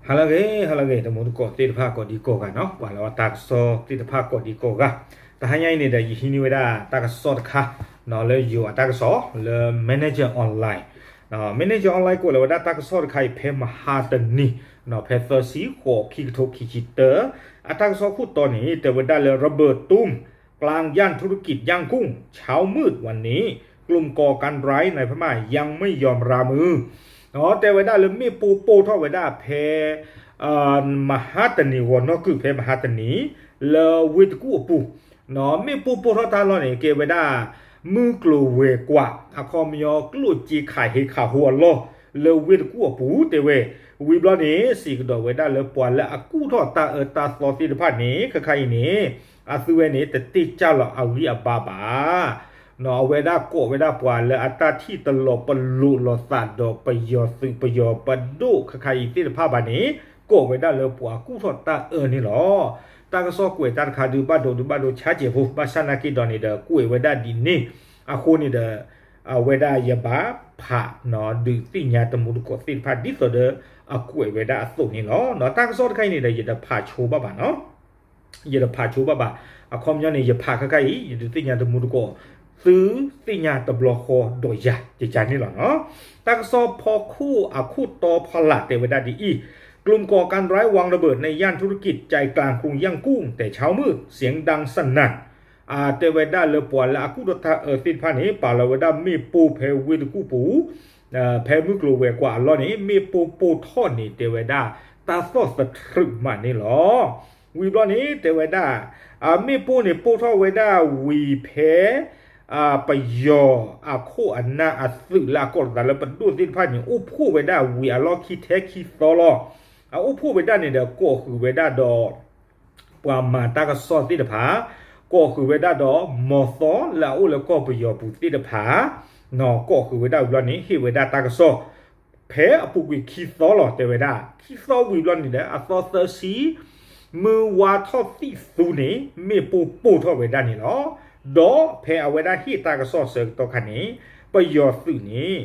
ဟါလၢအဂ့ၤ ဟါလၢအဂ့ၤ တမူတကိးသ့ၣ်တဖၣ်ကိးဒံကိးဂၤနီၤ, ပှၤလၢအတၢ်ကစီၣ်သ့ၣ်တဖၣ်ကိးဒံကိးဂၤ, တဟါညါအံၤန့ၣ်ဒီး ယဟံးန့ၢ်ဝဲဒၣ်တၢ်ကစီၣ်တခါနီၤ လၢယိၤအတၢ်ကစီၣ် လၢ Manager Online, Manager Online ကွဲးလီၤဝဲဒၣ်တၢ်ကစီၣ်တခါအံၤ ဖဲမဟါတနံၤနီၤ ဖဲသၢဆံဃိး ခံကထိခံဆံတၢ အတၢ်ကစီၣ်ခိၣ်တီန့ၣ် တဲဝဲဒၣ်လၢ ระเบิดตูม กลางย่านธุรกิจย่างกุ้ง เช้ามืดวันนี้ กลุ่มก่อการร้ายในพม่ายังไม่ยอมรับมือ တဲဝဲဒၣ်လၢ မ့ၣ်ပိၢ်ပိၢ်ထီၣ်ဝဲဒၣ်ဖဲ မဟါတနံၤ ဂီၤနီၢ်ကုာ် ဖဲမဟါတနံၤ လၢဝ့ၢ်တကူၣ်အပူၤ, မ့ၣ်ပိၢ်ပိၢ်ထီၣ်တၢ်လီၢ်န့ၣ် ကဲဝဲဒၣ် မုၢ်ကျိၤဝဲၤကွာ် အခီပညီ ကျိၣ်စ့ခးဟ့ခးဟိအလီၢ် လၢဝ့ၢ်တကူၣ်အပူၤ တဲဝဲ, ဝံၤဘျီန့ၣ် စံးကဒီးဝဲဒၣ်လၢ ပှၤလၢအကူၣ်ထီၣ်တၢ်အၢတၢ်သီသ့ၣ်တဖၣ်န့ၣ် ခဲခါအံၤန့ၣ် အသုဝဲန့ၣ် တတ့ၢ်ကၢ်လီၤအဂံၢ်အဘါဘၣ် အဝဲဒၣ်ကိးဝဲဒၣ်ပှၤလၢအတၢ်ထံၣ်တလီၤပလိာ်လိာ်သးဒီးပယီၤသုး ပယီၤပဒိၣ်ခဲခါအံၤသ့ၣ်တဖၣ်ဘၣ်န့ၣ် ကိးဝဲဒၣ်လၢပှၤကူၣ်ထီၣ်တၢ်အၢန့ၣ်လီၤ. တၢ်ကစီၣ်ကွဲးတၢ်တခါဒုး ဘၣ်ဒိဒုးဘၣ်ဒိဆါစဲးဖိ ဘၣ်ဆၣ်နာ်က့ဒီးန့ၣ်ဒီး ကွဲးဝဲဒၣ်ဒ်န့ၣ်အဃိန့ၣ်ဒီး အဝဲဒၣ်ယဘၣ်ဖးဒုးသ့ၣ်ညါတမူတကိးသ့ၣ်တဖၣ် ဒ်သိးဒီးအကွဲးဝဲဒၣ်အသိးန့ၣ်လီၤ. တၢ်ကစီၣ်တခါအံၤန့ၣ်ဒီး ယတဖးဆိဘၣ်ဘၣ်နီၤ ယတဖးဆိဘၣ်ဘၣ်. အခီပညီန့ၣ် ယဖးခဲခါအံၤ ယဒုးသ့ၣ်ညါတမူတကိး သုသ့ၣ်ညါတဘျီဃီဒီးယၤ ယကန့ၣ်လီၤနီၤ. တၢ်ကစီၣ်ဖီခိၣ်အခိၣ်တီဖီလာ်တဲဝဲဒၣ်ဒ်အံၤ, กลุ่มก่อการร้ายวางระเบิดในย่านธุรกิจใจกลางกรุงย่างกุ้งแต่เช้ามืดเสียงดังสนั่น တဲဝဲဒၣ်လၢပှၤလၢအကူၣ်ထီၣ်တၢ်အၢသ့ၣ်တဖၣ်န့ၣ် ပာ်လီၤဝဲဒၣ်မ့ၣ်ပိၢ်ဖဲဝ့ၢ်တကူၣ်ပူၤ ဖဲမုၢ်ကျိၤဝဲၤကွာ်အလီၢ်န့ၣ် မ့ၣ်ပိၢ်ပိၢ်ထီၣ်န့ၣ် တဲဝဲဒၣ် တၢ်သီၣ်သထြုးမးန့ၣ်လီၤ. ဝံၤဘျီန့ၣ် တဲဝဲဒၣ် မ့ၣ်ပိၢ်န့ၣ်ပိၢ်ထီၣ်ဝဲဒၣ်ဝံၤဖဲ ပယီၤအခိၣ်အနၢ်အသုးလၢအကိးလီၤသးလၢပဒိၣ်သ့ၣ်တဖၣ်န့ၣ် အိၣ်ဖှိၣ်ဝဲဒၣ်ဝံၤအလီၢ်ခံထဲခံသီလီၤ. အအိၣ်ဖှိၣ်ဝဲဒၣ်န့ၣ်ဒီး ကိးဃုာ်ဝဲဒၣ်ဒီး ပှၤမၤတၢ်ကစီၣ်သ့ၣ်တဖၣ်, ကိးဃုာ်ဝဲဒၣ်ဒီး မီၤသီလၢအအိၣ်လၢကီၢ်ပယီၤပူၤသ့ၣ်တဖၣ်, ကိးဃုာ်ဝဲဒၣ်ဝံၤဘျီန့ၣ် ဟ့ၣ်ဝဲဒၣ်တၢ်ကစီၣ် ဖဲအပူၤကွံာ်ခံသီလီၤ တဲဝဲဒၣ်. ခံသီဝံၤဘျီန့ၣ်ဒီး အသီသၢဆံ မုၢ်ဝါထီၣ်သံၣ်သူန့ၣ် မ့ၣ်ပိၢ်ပိၢ်ထီၣ်ဝဲဒၣ်န့ၣ်လီၤ. ဒီးဖဲအဝဲဒၣ်ဟ့ၣ်တၢ်ကစီၣ်ဆၢကတီၢ်ခါန့ၣ် ပယီၤသုးန့ၣ်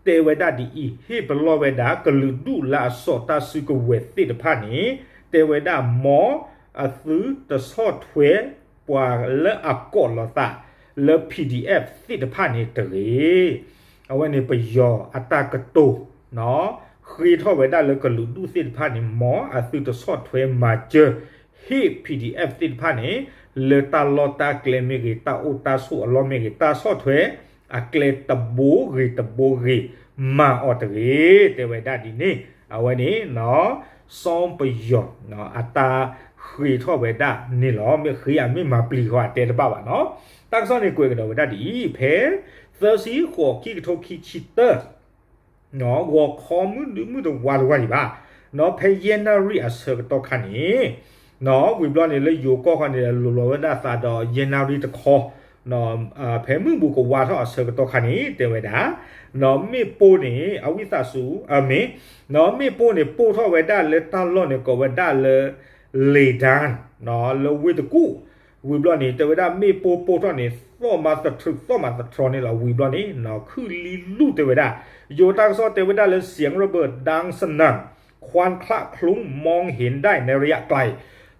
တဲဝဲဒၣ်ဒ်အံၤ, ဟ့ၣ်ပလီၢ်ဝဲဒၣ်ကလုာ်ဒူၣ်လၢအစိာ်တၢ်စုကဝဲၤသ့ၣ်တဖၣ်န့ၣ် တဲဝဲဒၣ် မ်အသုတဆီၣ်ထွဲ ပှၤလၢအကိးလီၤသးလၢ PDF သ့ၣ်တဖၣ်န့ၣ်တဂ့ၤ. အဝဲန့ၣ်ပယီၤအတၢ်ကတိၤ ဃ့ထီၣ်ဝဲဒၣ်လၢကလုာ်ဒူၣ်သ့ၣ်တဖၣ်န့ၣ် မ်အသုတဆီၣ်ထွဲမၤစၢၤ ဟ့ၣ် PDF သ့ၣ်တဖၣ်န့ၣ် လၢတၢ်လီၢ်တၢ်ကျဲမ့ၢ်ဂ့ၤ တၢ်အိၣ်တၢ်ဆိးအလီၢ်မ့ၢ်ဂ့ၤ တၢ်ဆီၣ်ထွဲအကျဲတဘိဂ့ၤတဘိဂ့ၤ မၤအီၤတဂ့ၤ တဲဝဲဒၣ်ဒ်န့ၣ်. အဝဲန့ၣ် စီၤပယီၤ အတၢ်ဃ့ထီၣ်ဝဲဒၣ်န့ၣ်လီၤ. မ့ၢ်ဃ့ဧါ မ့ၢ်မၤပျံၤဃီ အတဲတဘၣ်ဘၣ်နီၤ. တၢ်ကစီၣ်န့ၣ်ကွဲးကဒီးဝဲဒၣ်ဒ်အံၤ, ဖဲ သၢဆံဃိး ခံကထိခံဆံတၢ ဂီၤခီမုၢ်ဒုးမုၢ်တဝါတဝါဒံးဘၣ်, ဖဲယဲၢ်နၣ်ရံၣ်အဆၢကတီၢ်ခါန့ၣ် ဝံၤဘျီန့ၣ် လၢယိၤကီၢ်ခီန့ၣ် လိၤလီၤဝဲဒၣ်သးဒီးယဲၢ်နၣ်ရံၣ်တခီ, ဖဲမုၢ်ဘူးကဝါထီၣ်အဆၢကတီၢ်ခါန့ၣ် တဲဝဲဒၣ် မ့ၣ်ပိၢ်န့ၣ် အဝံသးစူၤ အမ့ၢ် မ့ၣ်ပိၢ်န့ၣ် ပိၢ်ထီၣ်ဝဲဒၣ်လၢတၢ်လီၢ်န့ၣ် ကိးဝဲဒၣ်လၢ လေဒါ လၢဝ့ၢ်တကူၣ်, ဝံၤဘျီန့ၣ် တဲဝဲဒၣ်မ့ၣ်ပိၢ်ပိၢ်ထီၣ်န့ၣ် သီၣ်မၤသထြုး သီၣ်မၤသထြီန့ၣ်လီၤ. ဝံၤဘျီန့ၣ် ခုၣ်လံလူၢ်တဲဝဲဒၣ်, ယိၤတၢ်ကစီၣ်တဲဝဲဒၣ်လၢ เสียงระเบิดดังสนั่น ควันคละคลุ้งมองเห็นได้ในระยะไกล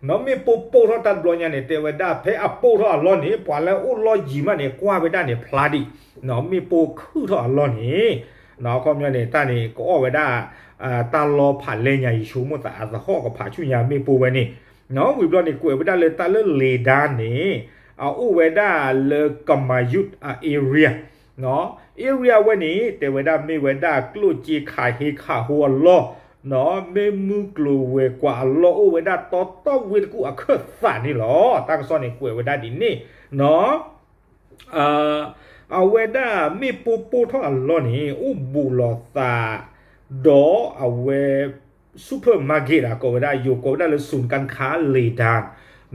မ့ၣ်ပိၢ်ပိၢ်ထီၣ်တၢ်တဘျီညါန့ၣ် တဲဝဲဒၣ် ဖဲအပိၢ်ထီၣ်အလီၢ်န့ၣ် ပှၤလၢအအိၣ်လီၢ်ယံၤမးန့ၣ် ကွၢ်ဝဲဒၣ်န့ၣ်ဖျါဒံး, မ့ၣ်ပိၢ်ခုၣ်ထီၣ်အလီၢ်န့ၣ် အခီပညီန့ၣ် တၢ်န့ၣ် ကအီၣ်ဝဲဒၣ် တၢ်လီၤဖးလဲညါ ယဆိကမိၣ်သးအသဟီၣ်ကဖးဆူညါမ့ၣ်ပိၢ်ဝဲန့ၣ်, ဝံၤဘျီန့ၣ် ကွဲးဝဲဒၣ်လၢတၢ်လၢလေဒါန့ၣ် အအိၣ်ဝဲဒၣ်လၢကမၤယုၢ်အ area, area ဝဲန့ၣ် တဲဝဲဒၣ်မ့ၢ်ဝဲဒၣ်ကျိၣ်စ့ခးဟ့ခးဟိအလီၢ်, မ့ၢ်မုၢ်ကျိၤဝဲၤကွာ်အလီၢ်အိၣ်ဝဲဒၣ်တီတီဝ့ၢ်တကူၣ်အခၢၣ်သးန့ၣ်လီၤ. တၢ်ကစီၣ်န့ၣ်ကွဲးဝဲဒၣ်ဒ်န့ၣ် အဝဲဒၣ်မ့ၣ်ပိၢ်ပိၢ်ထီၣ်အလီၢ်န့ၣ် အိၣ်ဘူးလိာ်သး ဒီးအဝဲ supermarket ကိးဝဲဒၣ် ယိၤကိးဝဲဒၣ်လၢ ศูนย์การค้า လေဒါ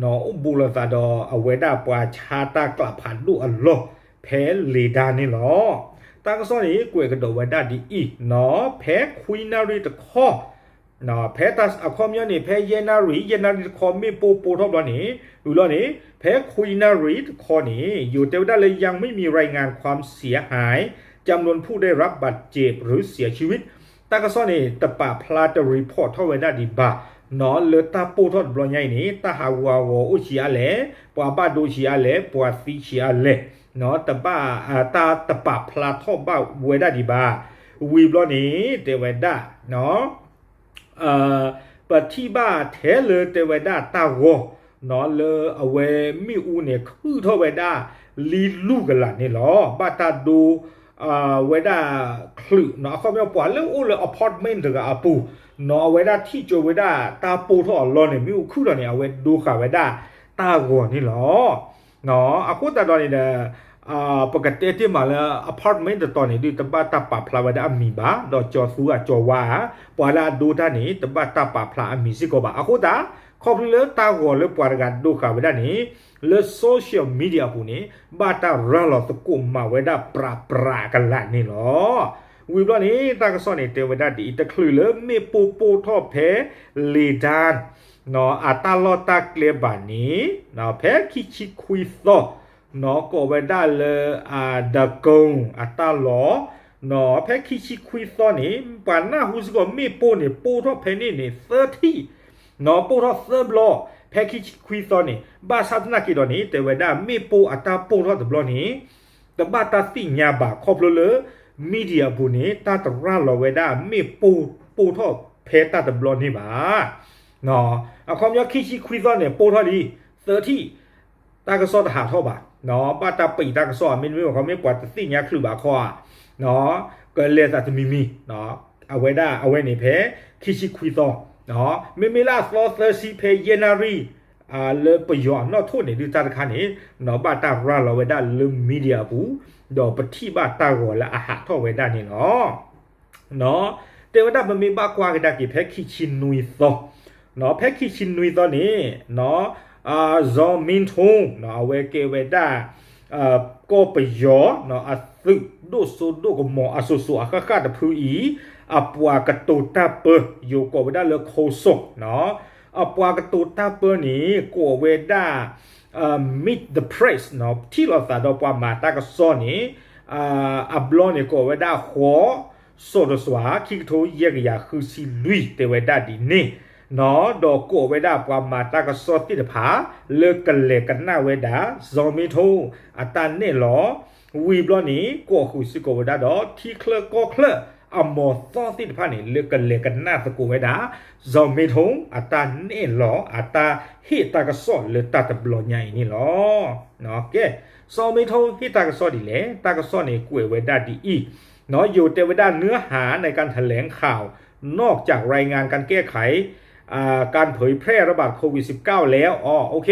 အိၣ်ဘူးလိာ်သးဒီးအဝဲဒၣ်ပှၤဆါတၢ်ကျးဖးဒိၣ်အလီၢ် ဖဲလေဒါန့ၣ်လီၤ. တၢ်ကစီၣ်န့ၣ် ကွဲးကဒီးဝဲဒၣ်ဒ်အံၤ, ဖဲခွံနၣ်ရံၣ်တခီ ဖဲအခီပညီန့ၣ် ဖဲယဲၢ်နၣ်ရံၣ် ယဲၢ်နၣ်ရံၣ်တခီ မ့ၣ်ပိၢ်ပိၢ်ထီၣ်ဘျီန့ၣ် ဝံၤဘျီန့ၣ် ဖဲခွံနၣ်ရံၣ်တခီန့ၣ် ယိၤတဲဝဲဒၣ်လၢ ยังไม่มีรายงานความเสียหายจำนวนผู้ได้รับบาดเจ็บหรือเสียชีวิต တၢ်ကစီၣ်န့ၣ် တပာ်ဖျါတ report ထီၣ်ဝဲဒၣ်ဒံးဘၣ်, နီၢ် လၢတၢ်ပိၢ်ထီၣ်တဘျီညါအံၤန့ၣ် တၢ်ဟးဂူာ်ဟးဂီၤအိၣ်ဆံးအါလဲၣ်, ပှၤဘၣ်ဒိဆံးအါလဲၣ်, ပှၤသံဆံးအါလဲၣ်, နီၢ် တဘၣ် တၢ်တပာ်ဖျါထီၣ်ဘၣ်ဝဲဒၣ်ဒံးဘၣ်. ဝံၤဘျီန့ၣ် တဲဝဲဒၣ် ပထံၣ်ဘၣ်ထဲလၢတဲဝဲဒၣ်တၢ်ဂီၤ နီၢ် လၢအဝဲမ့ၣ်အူန့ၣ်ခုၣ်ထီၣ်ဝဲဒၣ်လံလူၢ်ကလာ်န့ၣ်လီၤ. ဘၣ်တၢ်ဒိ ဝဲဒၣ်ချုး နီၢ် အခီပညီပှၤလၢအိၣ်လၢ apartment တဂၤအပူၤ နီၢ် အဝဲဒၣ်ထံၣ်ကၠိဝဲဒၣ်တၢ်ပိၢ်ထီၣ်အလီၢ်န့ၣ် မ့ၣ်အူခုၣ်ထီၣ်န့ၣ် အဝဲဒိဃာ်ဝဲဒၣ်တၢ်ဂီၤန့ၣ်လီၤ. နီၢ် အဃိသတးဒီးန့ၣ်ဒီး ပကတဲတ့ၢ်မးလၢ apartment တတီၤန့ၣ် ဒုးတဘၣ်တၢ်ပာ်ဖျါဝဲဒၣ်အမံၤဘၣ်, ဒီးကၠီၤသူဧါကၠီၤဝါဧါ, ပှၤလၢအဒိတၢ်န့ၣ် တဘၣ်တၢ်ပာ်ဖျါအမံၤစ့ၢ်ကီးဘၣ်. အဃိသတး ခီဖျိလၢတၢ်ဂီၤလၢပှၤတဂၤဒိဃာ်ဝဲဒၣ်န့ၣ် လၢ social media အပူၤန့ၣ် ဘၣ်တၢ်ရၤလီၤသကိးမၤဝဲဒၣ်ပြးပြးကလာ်န့ၣ်လီၤ. ဝံၤဘျီန့ၣ် တၢ်ကစီၣ်န့ၣ် တဲဝဲဒၣ်ဒ်အံၤ, တချုးလၢမ့ၣ်ပိၢ်ပိၢ်ထီၣ်ဖဲ လံၤဒၣ် နီၢ် အတၢ်လီၢ်တၢ်ကျဲဘၣ်န့ၣ် နီၢ် ဖဲခံဆံခွံသီ နီၢ် ကိးဝဲဒၣ်လၢ အဒကိ အတၢ်လီၢ် နီၢ် ဖဲခံဆံခွံသီန့ၣ် ပှၤနၢ်ဟူစ့ၢ်ကီး မ့ၣ်ပိၢ်န့ၣ် ပိၢ်ထီၣ်ဖဲန့ၣ်န့ၣ် သၢထံၣ် နီၢ် ပိၢ်ထီၣ်သၢဘျီ ဖဲခံဆံခွံသီန့ၣ်. ဘၣ်ဆၣ်သနာ်က့ဒီးန့ၣ် တဲဝဲဒၣ် မ့ၣ်ပိၢ်အတၢ်ပိၢ်ထီၣ်တဘျီန့ၣ် တဘၣ်တၢ်သ့ၣ်ညါဘၣ် ခီဖျိလၢ media အပူၤန့ၣ် တၢ်တရၤလီၤဝဲဒၣ် မ့ၣ်ပိၢ်ပိၢ်ထီၣ်ဖဲတၢ်တဘျီန့ၣ်ဘၣ်. အခီပညီ ခံဆံခွံသီန့ၣ် ပိၢ်ထီၣ်လံ သၢထံၣ်, တၢ်ကစီၣ်တဟးထီၣ်ဘၣ်, ဘၣ်တၢ်ပံးတၢ်ကစီၣ် မ့တမ့ၢ်ဘၣ်ခီ မ့ၢ်ပှၤတသ့ၣ်ညါချုးဘၣ်ခီဧါ, ကလဲၤသးတမံၤမံၤ, အဝဲဒၣ်အဝဲန့ၣ်ဖဲ ခံဆံခွံသီ, မ့မ့ၢ်လၢအသီသၢဆံဖဲ January လၢပယီၤအနီၣ်ထိၣ်န့ၣ် ဒုးတၢ်တခါန့ၣ် ဘၣ်တၢ်ရၤလီၤဝဲဒၣ်လၢ media အပူၤ, ဒီးပထံၣ်ဘၣ်တၢ်ဂီၤလၢအဟးထီၣ်ဝဲဒၣ်န့ၣ်လီၤ. တဲဝဲဒၣ် ပမ့ၢ်ဘၣ်ကွၢ်ကဒါက့ၤ ဖဲခံဆံနွံသီ, ဖဲခံဆံနွံသီန့ၣ် Zhao Mingtao အဝဲကဲဝဲဒၣ် ကီၢ်ပယီၤ အသုးဒိၣ်စိဒိၣ်ကမီၤအစိၤစိၤအဃၣ်ဃၣ်တဖုအံၤ အပှၤကတိၤတၢ်ပၢ ယိၤကိးဝဲဒၣ်လၢ ခိစိး, အပှၤကတိၤတၢ်ပၢန့ၣ် ကိးဝဲဒၣ် Meet the Press ထံၣ်လိာ်သးဒီးပှၤမၤတၢ်ကစီၣ်န့ၣ် အဘျီန့ၣ် ကိးဝဲဒၣ် ဃိး စီၤတစွၤ ခံကထိယဲၢ်ကယၤဃုဆံလွံၢ် တဲဝဲဒၣ်ဒ်န့ၣ်, ဒီးကိးဝဲဒၣ်ပှၤမၤတၢ်ကစီၣ်သ့ၣ်တဖၣ် လၢကလဲၤကနၣ်ဝဲဒၣ် Zhao Mingtao အတၢ်နဲၣ်လီၤ, ဝံၤဘျီန့ၣ် ကိးဃုာ်စ့ၢ်ကီးဝဲဒၣ်ဒီး ထံချၢကီၢ်ချၢအမီၤသီသ့ၣ်တဖၣ်န့ၣ် လၢကလဲၤကနၣ်သကိးဝဲဒၣ် Zhao Mingtao အတၢ်နဲၣ်လီၤ အတၢ်ဟ့ၣ်တၢ်ကစီၣ်လၢတၢ်တဘျီညါအံၤန့ၣ်လီၤ. ကဲ Zhao Mingtao ဟ့ၣ်တၢ်ကစီၣ်ဒ်လဲၣ်, တၢ်ကစီၣ်န့ၣ်ကွဲးဝဲဒၣ်ဒ်အံၤ, ယိၤတဲဝဲဒၣ် เนื้อหาในการแถลงข่าว นอกจากรายงานการแก้ไข การเผยแพร่ระบาดโควิดสิบเก้า แล้ว อ๋อ โอเค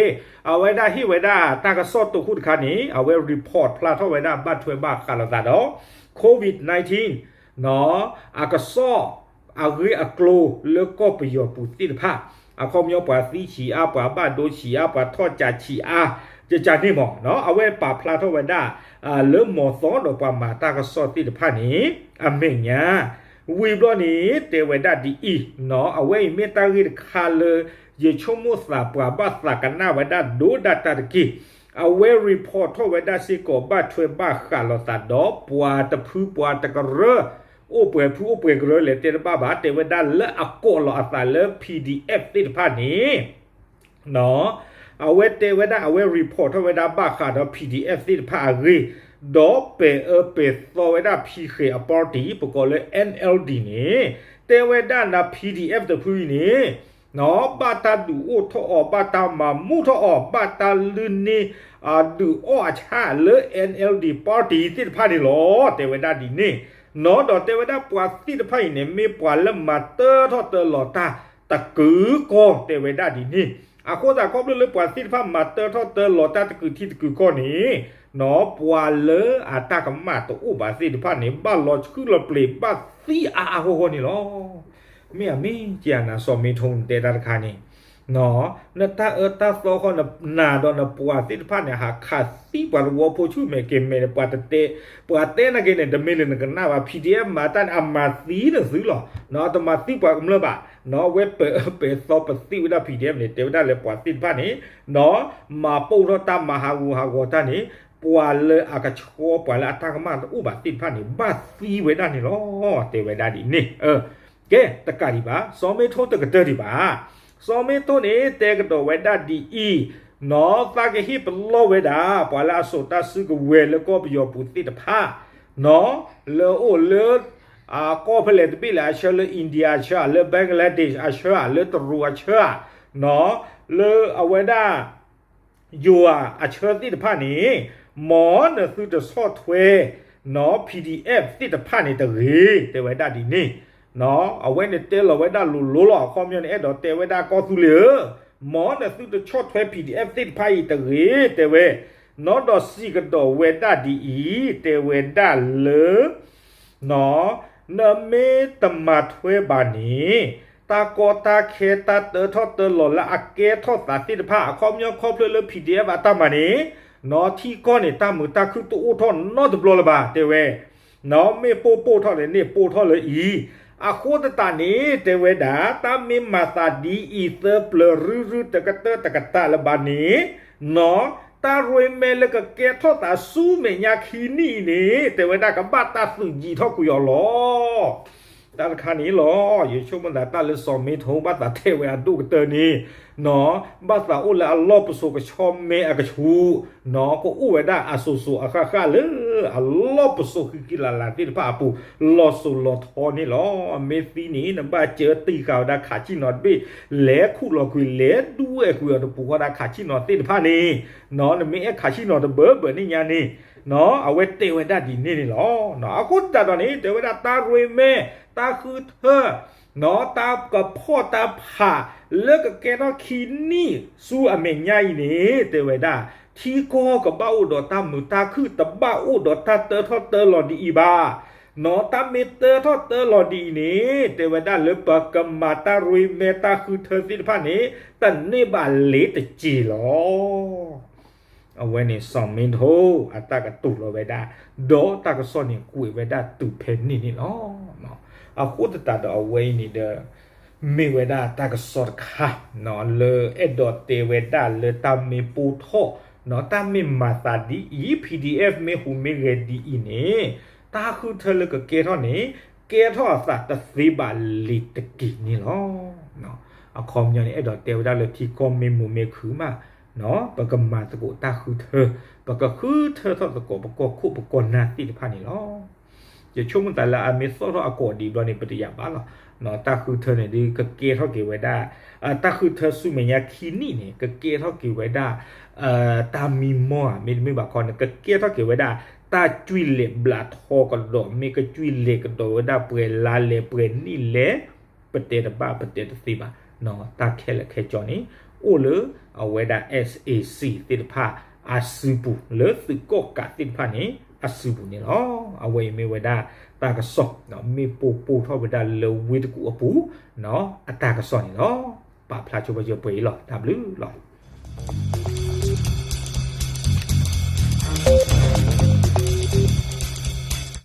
အဝဲဒၣ်ဟ့ၣ်ဝဲဒၣ်တၢ်ကစီၣ်တိခိၣ်တခါန့ၣ် အဝဲ report ဖျါထီၣ်ဝဲဒၣ်ဘၣ်ထွဲဘၣ်ဃးလိာ်သးဒီး COVID nineteen အကစီၣ် အဂ့ၢ်အကျိၤလၢကီၢ်ပယီၤပူၤသ့ၣ်တဖၣ်, အခီပညီပှၤသံဆံးအါ ပှၤဘၣ်ဒိဆံးအါ ပှၤထီၣ်ကးဆံးအါ ကကန့ၣ်မး, အဝဲပာ်ဖျါထီၣ်ဝဲဒၣ် လၢမီၤသီဒီးပှၤမၤတၢ်ကစီၣ်သ့ၣ်တဖၣ်န့ၣ် အမဲာ်ညါ, ဝံၤဘျီန့ၣ် တဲဝဲဒၣ်ဒ်အံၤ, အဝဲအံၤမ့ၢ်တၢ်ဂ့ၢ်တခါလၢ ယဆိကမိၣ်သးပှၤဘၣ်သးကနၣ်ဝဲဒၣ်ဒိၣ်ဒၣ်တၢ်တက့ၢ်. အဝဲ report ထီၣ်ဝဲဒၣ်စ့ၢ်ကီးဘၣ်ထွဲဘၣ်ဃးလိာ်သးဒီး ပှၤတဖုပှၤတကရၢ အိၣ်ပှဲၤဖုအိၣ်ပှဲၤကရၢလဲၣ်တဲတဘၣ်ဘၣ်, တဲဝဲဒၣ်လၢအကိးလီၤအသးလၢ P D F သ့ၣ်တဖၣ်န့ၣ် အဝဲတဲဝဲဒၣ် အဝဲ report ထီၣ်ဝဲဒၣ်ဘၣ်ဃးဒီး P D F သ့ၣ်တဖၣ်အဂ့ၢ်, ဒီးပဲာ်အၢပဲာ်သီဝဲဒၣ် ဖံဃဲၤအ party ပကိးလၢ N L D န့ၣ် တဲဝဲဒၣ်န P D F တဖုအံၤန့ၣ် ဘၣ်တၢ်ဒုးအိၣ်ထီၣ်အီၤ ဘၣ်တၢ်မၤမူထီၣ်အီၤ ဘၣ်တၢ်လုၢ်န့ၢ် ဒုးအီၣ်အဆၣ်လၢ N L D party သ့ၣ်တဖၣ်န့ၣ်လီၤ တဲဝဲဒၣ်ဒ်န့ၣ်, နီၢ် ဒီးတဲဝဲဒၣ်ပှၤသ့ၣ်တဖၣ်အံၤန့ၣ် မ့ၢ်ပှၤလၢမၤတၢထီၣ်တၢလီၤတၢ်တကုာ်ကီၢ် တဲဝဲဒၣ်ဒ်န့ၣ်, အဃိသတးခီဖျိလၢပှၤသ့ၣ်တဖၣ်မၤတၢထီၣ်တၢလီၤတၢ်တကုာ်ထံတကုာ်ကီၢ်န့ၣ် နီၢ် ပှၤလၢအတၢ်ကမၣ်တအိၣ်ဘၣ်သ့ၣ်တဖၣ်န့ၣ် ဘၣ်လီၤဆှုၣ်လီၤပျ့ၤ ဘၣ်သံအါအါဂီၢ်ဂီၢ်န့ၣ်လီၤ. မ့ၢ်အမ့ၢ်က့ၤအနၤ စီၤမ့ထိၣ် နတဲတၢ်တခါန့ၣ် နီၢ် နတၢ်အၢတၢ်သီဃီ နနာ်ဒီးနပှၤသ့ၣ်တဖၣ်န့ၣ် ဟးခးသံပှၤသဝီဖိဆူၣ်မဲာ်ကဲၤမဲာ်န့ၣ် ပှၤတတဲ ပှၤတဲနၤက့ၤန့ၣ် တမ့ၢ်လၢနကနၣ်ဘၣ် P D F မၤတၢ်န့ၣ် အမၤသံနသုလီၤ. နီၢ် တမၤသံပှၤကမျၢၢ်ဘၣ်. နီၢ် အဝဲပဲာ်အၢပဲာ်သီပသံဝဲဒၣ် P D F န့ၣ် တဲဝဲဒၣ်လၢပှၤသ့ၣ်တဖၣ်န့ၣ် နီၢ် မၤပိၢ်ထီၣ်တၢ်မၤဟးဂူာ်ဟးဂီၤတၢ်န့ၣ် ပှၤလၢအကဆှီ ပှၤလၢအတၢ်ကမၣ်တအိၣ်ဘၣ်သ့ၣ်တဖၣ်န့ၣ် ဘၣ်သံဝဲဒၣ်န့ၣ်လီၤ. တဲဝဲဒၣ်ဒ်န့ၣ်, ကဲ, တကးဒံးဘၣ် စီၤမ့ထိတကတၢၢ်ဒံးဘၣ်. စီၤမ့ထိန့ၣ် တဲကဒီးဝဲဒၣ်ဒ်အံၤ, နီၢ် သးကဟ့ၣ်ပလီၢ်ဝဲဒၣ် ပှၤလၢအစိာ်တၢ်စုကဝဲၤလၢကီၢ်ပယီၤပူၤသ့ၣ်တဖၣ်, နီၢ် လၢအိၣ်လၢ ကီၢ်ဖဲလဲၣ်တဘ့ၣ်လဲၣ်အဆၢ လၢ India အဆၢဧါ, လၢ Bangladesh အဆၢဧါ, လၢတရူးအဆၢဧါ, နီၢ် လၢအဝဲဒၣ် ယိၤအဆၢသ့ၣ်တဖၣ်န့ၣ်, မ်နသုတဆီၣ်ထွဲ နီၢ် PDF သ့ၣ်တဖၣ်န့ၣ်တဂ့ၤ, တဲဝဲဒၣ်ဒ်န့ၣ်, နီၢ် အဝဲန့ၣ်တဲလီၤဝဲဒၣ်လိၤလိၤလီၤ. အခီပညီန့ၣ် အဲၣ်ဒိးတဲဝဲဒၣ်ကီၢ်သူလ့ၤဧၢ, မ်နသုတဆီၣ်ထွဲ PDF သ့ၣ်တဖၣ်အံၤတဂ့ၤ, တဲဝဲ, နီၢ် ဒီးစံးကဒီးဝဲဒၣ်ဒ်အံၤ, တဲဝဲဒၣ်လၢ နီၢ် နမ့ၢ်တမၤထွဲဘၣ်န့ၣ်, တၢ်ကီတၢ်ခဲတၢ်တၢထီၣ်တၢလီၤလၢအကဲထီၣ်သးသ့ၣ်တဖၣ် အခီပညီခီဖျိလၢ PDF အတၢ်မၤန့ၣ်, နီၢ် ထံကီၢ်န့ၣ် တၢ်မုာ်တၢ်ခုၣ်တအိၣ်ထီၣ်နီတဘျီလၢၤဘၣ် တဲဝဲ, နီၢ် မ့ၢ်ပိၢ်ပိၢ်ထီၣ်န့ၣ် န့ၣ်ပိၢ်ထီၣ်လၢအံၤ, အဃိသတးန့ၣ် တဲဝဲဒၣ် တၢ်မ့ၢ်မၤသးဒ်အံၤ သၢပျၢၤရုရုတကတၢၢ်တကတၢၢ်လၢၤဘၣ်န့ၣ်, နီၢ် တၢ်ရ့မဲလၢကကဲထီၣ်သးဆူမဲာ်ညါခံနံၣ်အံၤန့ၣ် တဲဝဲဒၣ်ကဘၣ်တၢ်သုးယံၤထီၣ်ကွံာ်အီၤလီၤ. တၢ်တခါန့ၣ်လီၤ. ယဆိကမိၣ်သးတၢ်လၢစီၤမ့ထိဘၣ်သးထဲဝဲအဒိၣ်ကတၢၢ်န့ၣ်, နီၢ် ဘၣ်သးအိၣ်လၢအလီၢ်ပစိာ်ကဆီမဲအကဆူး, နီၢ် ကအိၣ်ဝဲဒၣ်အစိၤစိၤအဃၣ်ဃၣ်လၢ အလီၢ်ပစိာ်ဃံဃံလၤလၤသ့ၣ်တဖၣ်အပူၤ လီၤစိၤလီၤထီန့ၣ်လီၤ. မ့ၢ်သံန့ၣ် နဘၣ်စၢတံၢ်ဃာ်ဝဲဒၣ်ခးဆံၣ်နီၤတဘ့ၣ်, လဲၤခူၣ်လီၤကွံာ် လဲၤဒူဝဲၢ်ကွံာ်အီၤတပူၤဃီဒၣ်ခးဆံၣ်နီၤသ့ၣ်တဖၣ်န့ၣ်, နီၢ် နမ့ၢ်အဲၣ်ခးဆံၣ်နီၤတဘၢဘၢန့ၣ်ညါန့ၣ်, နီၢ် အဝဲတဲဝဲဒၣ်ဒ်န့ၣ်န့ၣ်လီၤ. အဃိသတးဒီးန့ၣ် တဲဝဲဒၣ်တၢ်ရ့မဲ တၢ်ဃုထၢ နီၢ် တၢ်ကဖီၣ်တၢ်ဖး လၢကကဲထီၣ်ခံနံၣ်ဆူအမဲာ်ညါအံၤန့ၣ် တဲဝဲဒၣ် ထံကီၢ်ကဘၣ်အိၣ်ဒီးတၢ်မုာ်တၢ်ခုၣ် တဘၣ်အိၣ်ဒီးတၢ်တၢထီၣ်တၢလီၤဒ်အံၤဘၣ်. နီၢ် တၢ်မ့ၢ်တၢထီၣ်တၢလီၤဒ်အံၤန့ၣ် တဲဝဲဒၣ်လၢပကမၤတၢ်ရ့မဲတၢ်ဃုထၢသ့ၣ်တဖၣ်န့ၣ် တန့ၢ်ဘၣ်လ့ၤတစ့ၤလီၤ. အဝဲန့ၣ်စီၤမ့ထိ အတၢ်ကတိၤလီၤဝဲဒၣ်, ဒီးတၢ်ကစီၣ်န့ၣ်ကွဲးဝဲဒၣ်တုၤဖဲန့ၣ်န့ၣ်လီၤ. အဃိသတးဒီးအဝဲအံၤန့ၣ်ဒီး မ့ၢ်ဝဲဒၣ်တၢ်ကစီၣ်တခါ လၢအဲၣ်ဒိးတဲဝဲဒၣ်လၢတၢ်မ့ၢ်ပိၢ်ထီၣ် တၢ်မ့ၢ်မၤသးဒ်အံၤ PDF မ့ၢ်ဟူးမ့ၢ်ဂဲၤဒ်အံၤန့ၣ် တၢ်ဃုထၢလၢကကဲထီၣ်န့ၣ် ကဲထီၣ်အသးတသ့ဘၣ်လ့ၤတက့ၤန့ၣ်လီၤ. အခီပညီန့ၣ် အဲၣ်ဒိးတဲဝဲဒၣ်လၢထံကီၢ်မ့ၢ်မုာ်မ့ၢ်ခုၣ်မး ပကမၤသကိးတၢ်ဃုထၢ, ပကဃုထၢထီၣ်သကိးပကီၢ်ခိၣ်ပကီၢ်နၢ်သ့ၣ်တဖၣ်န့ၣ်လီၤ. ယဆိကမိၣ်သးလၢအမ့ၢ်သီၣ်ထီၣ်အကိာ်ဒံးဘျီန့ၣ် ပတယာ်ဘၣ်လီၤ. တၢ်ဃုထၢန့ၣ်ဒ်ကကဲထီၣ်က့ၤဝဲဒၣ်, တၢ်ဃုထၢဆူမဲာ်ညါခံနံၣ်န့ၣ် ကကဲထီၣ်က့ၤဝဲဒၣ် တၢ်မံမီၢ်ဧါ မ့တမ့ၢ်ဘၣ်ခီန့ၣ် ကကဲထီၣ်က့ၤဝဲဒၣ် တၢ်ကွံာ်လဲၤဘျးထီကဒီး မ့ၢ်ကကွံာ်လဲၤကဒီးဝဲဒၣ်ပှဲၤလါလဲၣ်ပှဲၤနံၣ်လဲၣ် ပတဲတဘၣ်ပတဲတသ့ဘၣ်. တၢ်ခဲလၢာ်ခဲဆ့န့ၣ် အိၣ်လၢအဝဲဒၣ် SAC သ့ၣ်တဖၣ်အစုပူၤ လၢသုးကီၣ်ကးသ့ၣ်တဖၣ်န့ၣ် အစုပူၤန့ၣ်လီၤ. အဝဲအံၤမ့ၢ်ဝဲဒၣ်တၢ်ကစီၣ် မ့ၢ်ပိၢ်ပိၢ်ထီၣ်ဝဲဒၣ်လၢဝ့ၢ်တကူၣ်အပူၤ အတၢ်ကစီၣ်န့ၣ်လီၤ. ပာ်ဖျါဆိပယပှဲၤအံၤလီၤ. တၢ်ဘျုးလီၤ.